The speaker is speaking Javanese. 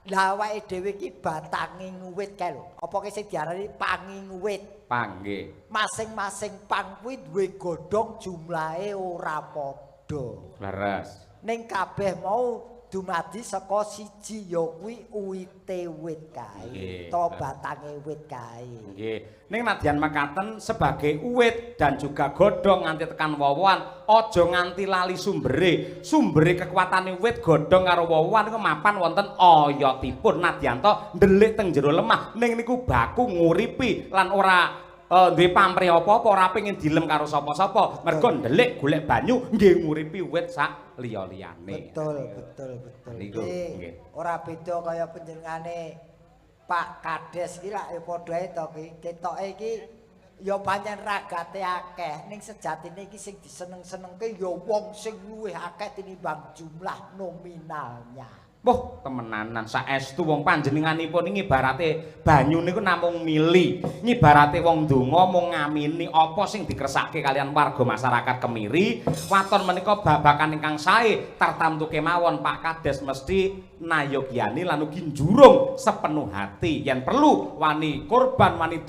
Lah, awake dhewe iki batange wit kae lho. Apa ki sing diarani panging wit? Pang, nggih. Masing-masing pang kuwi duwe godhong jumlahe ora padha. Leres. Ning kabeh mau dumadi saka siji, ya kuwi uwite wit kae. Utawa batange wit kae. Nggih. Ning nadyan mekaten, sebagai uwit dan juga godhong nganti tekan wowoan, aja nganti lali sumbere. Sumbere kekuatane wit, godhong karo wowoan niku mapan wonten oyotipun. Nadyan to ndelik teng jero lemah, ning niku baku nguripi lan ora duwe pamrih apa-apa, ora pengin dilem karo sapa-sapa. Mergo ndelik golek banyu nggih nguripi wit sak liya-liyane. Betul, betul, betul. Niku, nggih. Ora beda kaya panjenengane Pak Kades iki lak ya padha ae to ki. Ketoke iki ya pancen ragate akeh, ning sejatine iki sing diseneng-senengke ya wong sing luwih akeh tinimbang jumlah nominalnya. Wah, temenanan saestu, wong panjenenganipun iki ibarate banyu niku namung mili. Ngibarate wong donga mung ngamini apa sing dikersake kalian warga masyarakat Kemiri. Waton menika babakan ingkang sae, tartamtu kemawon Pak Kades mesti nayogyani lan ugi njurung sepenuh hati. Yen perlu wani korban, wani